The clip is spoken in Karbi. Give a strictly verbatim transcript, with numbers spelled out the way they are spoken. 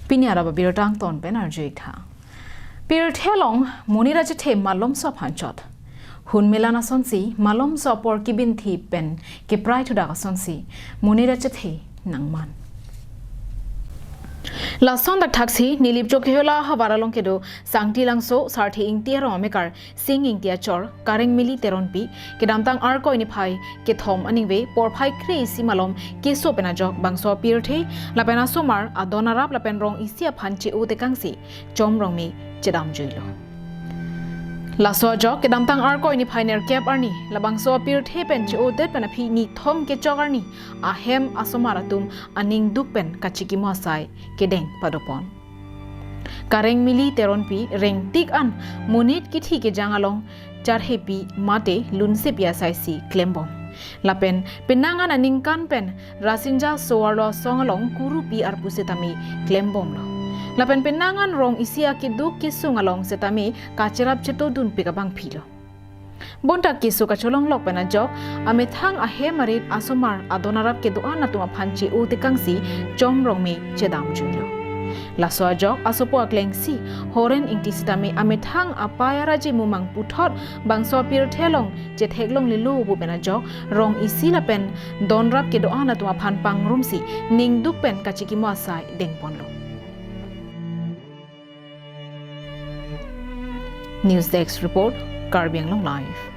Pini adap abirta angton pen arju-ik tha. Pirthe along monit achethe malomso aphan chot. Hun melan asonsi malomso apor kibinthi pen keprai thudak asonsi monit achethe nangman. Lason dak thaksi Nilip Chokihola havar along kedo Sangti Langso Sarthe Ingti arong amekar Sing Ingti achor Kareng Mili Teronpi kedamtang Arkoi niphai kethom aningve porphai kre-isi malom keso pen ajok bangso apirthe lapen asomar, adon arap lapen rong isi aphan che-o tekangsi Chom Rongme chedamjuilo. Laso ajok kedamtang Arkoi niphai nerkep arni labangso apirthe pen che-odet pen aphi nithom kechok arni ahem asomar atum aning duk pen kachikimo asai kedeng padopon. Kareng Mili Teronpi rengtik an monit kithi kejang along charhepi mate lunsepi asaisi klembom. Lapen penang an aningkan pen Rasinja so-arlo asong along kurupi arpu setame klembomlo. Lapen penang an rong isi akeduk kesung along setame kacherap chetodunpik abangphilo. Bonta keso kacholonglok pen ajok amethang ahem arit asomar adon arap kedo-an atum aphan che-o tekangsi Chom Rongme chedamjuilo. Laso ajok asopo aklengsi Horen Ingti sitame amethang apei araje mumang puthot bangso apirthe along chetheklonglelo pu pen ajok rong isi lapen don rap kedo-an atum aphan pangrumsi ning duk pen kachikimo asai dengponlo. News Desk Report, Karbi Anglong Live.